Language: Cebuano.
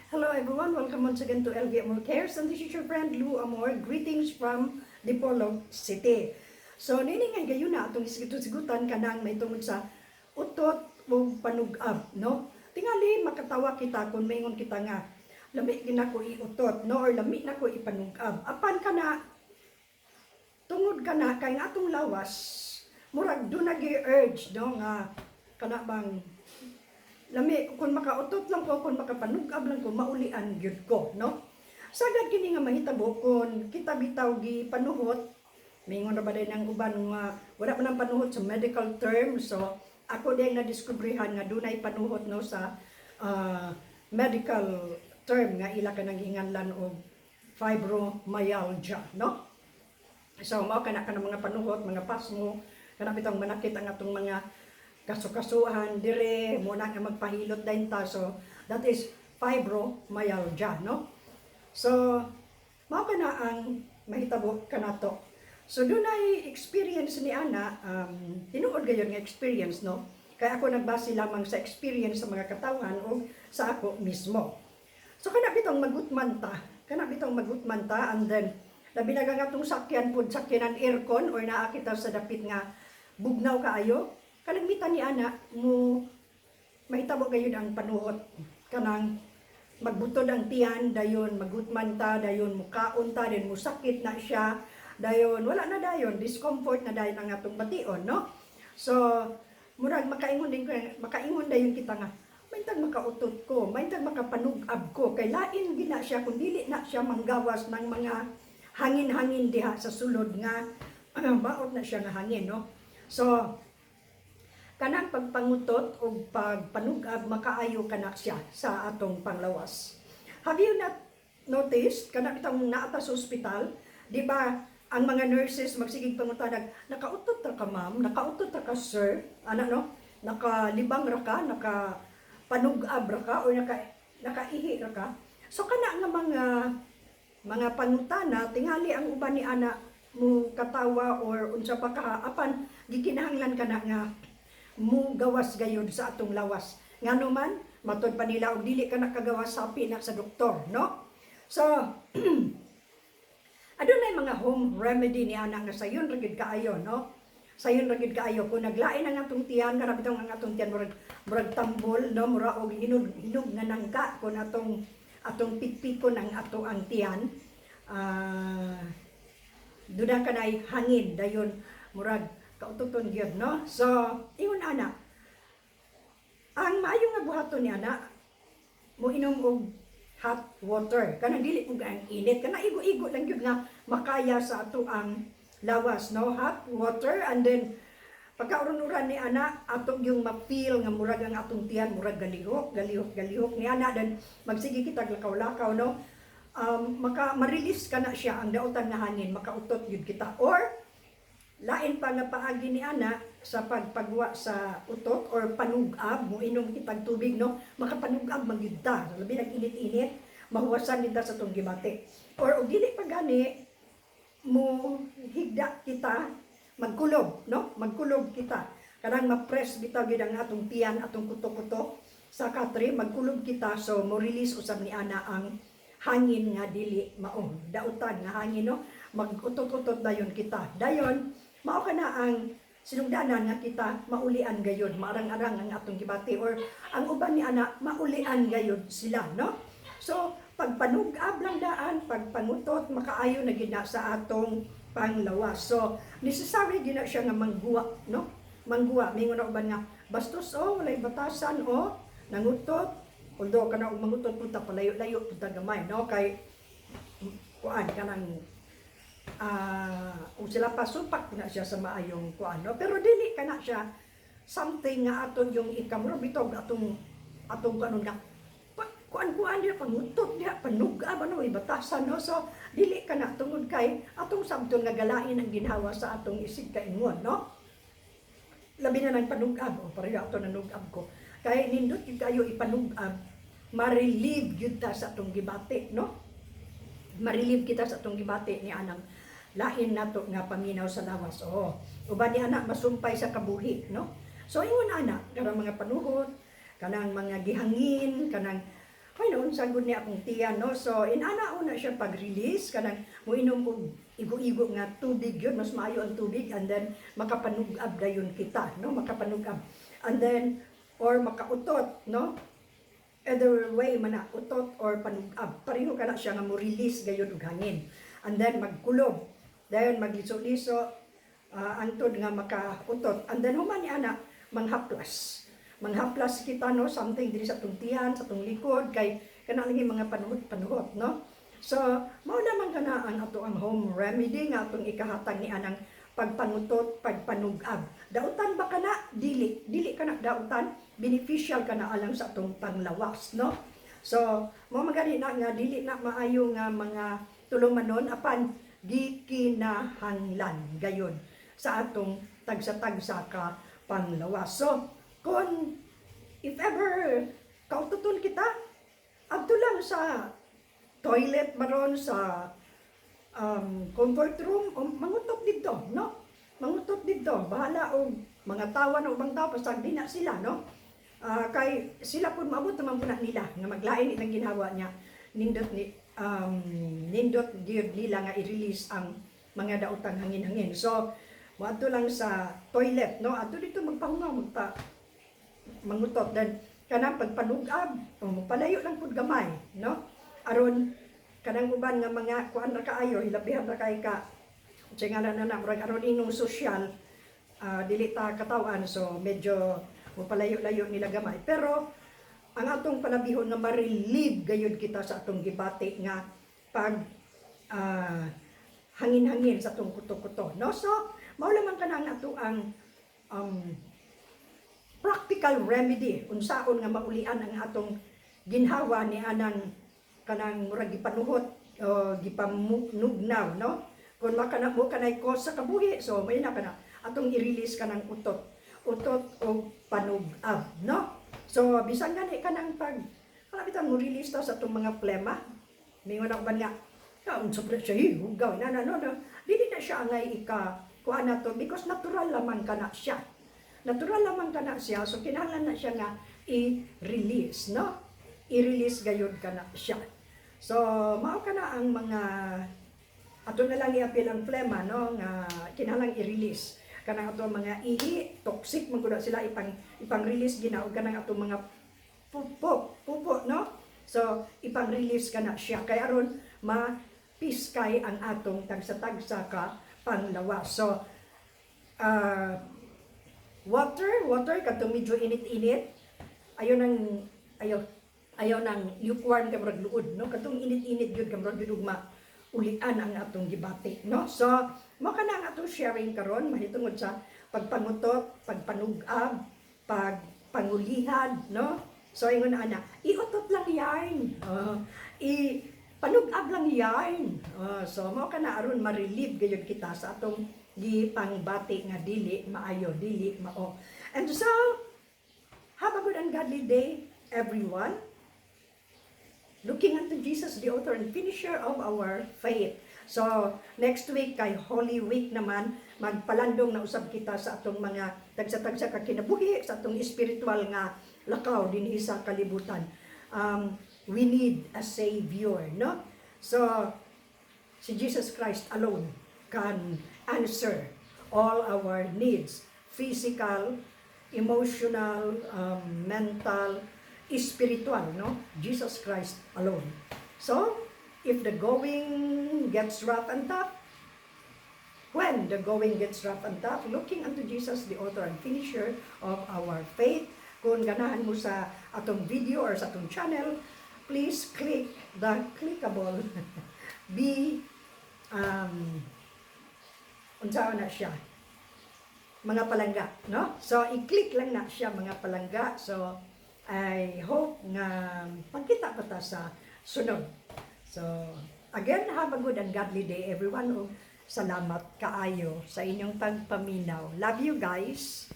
Hello everyone, welcome once again to LV Amor Cares and this is your friend Lou Amor. Greetings from Dipolog City. So nini nga gayon na atong isigutan kanang may tungod sa utot o panug-ab, no? Tingali makatawa kita kung maingon kita nga lami gina ko iutot, no, or lami na ko ipanug-ab. Apan kana tungod kana kay ang atong lawas murag duna urge, no, nga kana bang lami kung makautot lang ko, kung makapanug-ab lang ko, maulian gyud ko, no? Sagad kini nga mahitabo kung kita bitaw gi panuhot. Mingon na ba din ang uban nga wala pa nang panuhot sa medical term. So ako din na diskubrihan nga dunay panuhot, no, sa medical term nga ila kanang hinganlan og fibromyalgia, no? So mao kana kanang mga panuhot, mga pasmo, kana bitong manakit ang atong mga kasukasuan dire mo na nga magpahilot dayon ta. So that is fibromyalgia, no? So mao kana ang mahitabo kanato. So dunay experience ni ana, tinuod gayon nga experience, no, kay ako nagbase lamang sa experience sa mga katawhan o sa ako mismo. So kana bitong magutman ta, kana bitong magutman ta, and then labi na nga atong sakyan pud, sakyanan aircon or naa kita sa dapit nga bugnaw kaayo, kalamitan ni ana mo mahitabo gayud ang panuhot, kanang magbutod ang tiyan, dayon magutman ta, dayon mukaon ta, dayon musakit na siya, dayon wala na, dayon discomfort na dayon ang atong bation, no? So murag makaingon din ko, makaingon dayon kita nga maintag makautot ko, maintag makapanug-ab ko, kay lain gina siya kung dili na siya manggawas ng mga hangin-hangin diha sa sulod nga baot na siya nga hangin, no? So kanang pagpangutot o pagpanugab, makaayo kana siya sa atong panglawas. Have you not noticed, kana bitong naa ta sa ospital, di ba, ang mga nurses magsigig pangutanag, "Nakautot ra ka, ma'am? Nakautot ra ka, sir?" Ana, no? "Nakalibang ra ka? Naka panugab ra ka or nakaihi ra ka?" So kana nga mga pangutana, tingali ang uban ni ana mo katawa or unsa pa ka, apan gikinahanglan kana nga mo gawas gayud sa atong lawas. Ngano man, matod pa nila og dili ka nakagawas, sapi na sa doktor, no? So, adunay mga home remedy ni ana nga sayon ra gyud kaayo, no? Sayon ra gyud kaayo kung naglain ang atong tiyan, kana bitong ang atong tiyan murag tambol, no, mura og hinog hinog nga nangka kung atong pikpikon ang ato ang tiyan. Ah, duna kanay hangin, dayon murag kaututon gyud, no? So ingon ana, ang maayo nga buhaton ni ana, mo inom og hot water, kanang dili pud ang init, kana igo-igo lang gyud nga makaya sa ato ang lawas, no? Hot water, and then pagkauron-uran ni ana, ato yung ma-feel nga murag ang atong tiyan murag galihok galihok galihok ni ana, then magsige kita lakaw-lakaw, no? Maka ma-release ka na siya ang dautan nga hangin, makautot gyud kita. Or lain pa nga paagi ni ana sa pagpagwa sa utot or panugab, mo inom kitag tubig, no? Makapanugab man gyud ta, labi nag init-init, mahuwasan kita sa atong gibati. Or og dili pa gani, mo higda kita, magkulob, no? Magkulob kita, kanang ma-press bitaw gyud ang atong tiyan, atong kuto-kuto sa katre, magkulob kita. So mo release usab ni ana ang hangin nga dili mao, dautan nga hangin, no? Mag-utot-utot dayon kita, dayon mao kana ang sinugdanan nga kita maulian gayud, maarang-arang ang atong gibati, or ang uban ni ana maulian gayud sila, no? So pagpanug-ab lang daan, pagpangutot, makaayo na gid na sa atong panglawas. So necessary gid na siya nga mangguwa, no? Mangguwa. Mingon na uban nga bastos o walay batasan o nangutot, although kana og mangutot punta palayo-layo punta gamay, no, kay kuan kanang kung sila pasupak na siya sa maayong kuan, no? Pero dili kana siya something nga aton yung ikamuro bitog atong kanon nga kuan kuan diya, pangutot diya, panugab, ano, batasan, no? So dili kana tungod kay atong sabton nga galain ang ginhawa sa atong isig kaingon, no? Labi na ng panugab o pareho ato nanugab ko, kay nindot gyud kayo ipanugab, ma-relieve gyud ta sa atong gibati, no? Ma-relieve kita sa atong gibati ni anang lain nato nga paminaw sa lawas. Oo. Uban ni anak masumpay sa kabuhi, no? So ingon ana, kanang mga panuhot, kanang mga gihangin, kanang Kay noon sa gud ni akong tiyan, no? So inana una siya pag-release, kanang moinom og igo-igo nga tubig yun, mas maayo ang tubig, and then makapanug-ab dayon kita, no? Makapanug-ab. And then or makautot, no? Either way man na, utot or panug-ab, pareho kana siya nga mo release gayud og hangin. And then magkulob. Dayon magliso-liso antod nga makautot. And then human ni ana, manghaplas. Manghaplas kita, no, something diri sa atong tiyan, sa atong likod, kay kana lagi mga panuhot-panuhot, no? So, mao naman kana ang ato ang home remedy nga atong ikahatag ni anang pagpangutot, pagpanugab. Dautan ba kana? Dili. Dili kana dautan, beneficial kana alang sa atong panglawas, no? So, mao magani na nga dili na maayo nga mga tulumanon, apan gikinahanglan gayon sa atong tagsa-tagsa ka panglawas. So, kung if ever kaututon kita, adto lang sa toilet maron, sa comfort room, o mangutot didto, no? Mangutot didto, bahala og mga tawa ng ubang tao, basta di na sila, no? Kay sila pud maabot naman pud na nila nga maglain itang ginhawa niya, nindot gyud nila nga i-release ang mga daotang hangin-hangin. So moadto lang sa toilet, no? Adto dito magpahungaw, magpa mangutot, then kanang pagpanugab, o magpalayo lang pud gamay, no? Aron kanang uban nga mga kuan ra kaayo, hilabihan ra kay ka unsay ngalan na na, murag aron inong sosyal, dili ta katawan, so medyo mopalayo-layo nila gamay, pero ang atong panabihon nga ma-relieve gayud kita sa atong gibati nga pag hangin-hangin sa atong kuto-kuto, no? So mao lamang kana ang ato ang practical remedy unsaon nga maulian ang atong ginhawa ni anang kanang murag gipanuhot o gipanugnaw, no? Kung makana mo kanay cause sa kabuhi, so may na kana atong i-release kanang utot utot o panugab, no? So bisan gani kanang pag wala bitang mo release ta sa atong mga plema, mingon ako ba nga ka unsa pa siya, eh, hugaw na na, no, no, dili na siya angay ika kuan na to because natural lamang kana siya, natural lamang kana siya. So kinahanglan na siya nga i-release, no? I-release gayud kana siya. So mao kana ang mga ato na lang iapil ang plema, no, nga kinahanglan i-release kanang ato mga ihi, toxic man gud na sila, ipang release gina, og kanang ato mga pupo pupo, no? So ipang release kana siya kay aron mapiskay ang atong tagsa-tagsa ka panglawas. So water, water kadtong medyo init-init, ayo nang ayo ayaw nang lukewarm kay murag luod, no? Katong init-init gyud kay murag gyud ugma ulian ang atong gibati, no? So mao kana ang atong sharing karon mahitungod sa pagpangutot, pagpanugab, pagpangulihad, no? So ingon ana, iutot lang yarn, i panugab lang yarn. So mao kana aron ma-relieve gayud kita sa atong gipangbati nga dili maayo, dili mao. And so have a good and godly day, everyone, looking unto Jesus, the author and finisher of our faith. So, next week, kay Holy Week naman, magpalandong na usab kita sa atong mga tagsa-tagsa ka kinabuhi, sa atong spiritual nga lakaw dinhi sa kalibutan. We need a Savior, no? So, si Jesus Christ alone can answer all our needs, physical, emotional, mental, spiritual, no? Jesus Christ alone. So, if the going gets rough and tough, when the going gets rough and tough, looking unto Jesus, the author and finisher of our faith. Kung ganahan mo sa atong video or sa atong channel, please click the clickable be unsa na siya, mga palangga, no? So i-click lang na siya, mga palangga. So I hope nga pagkita pa ta sa sunod. So again, have a good and godly day, everyone, ug salamat kaayo sa inyong pagpaminaw. Love you guys.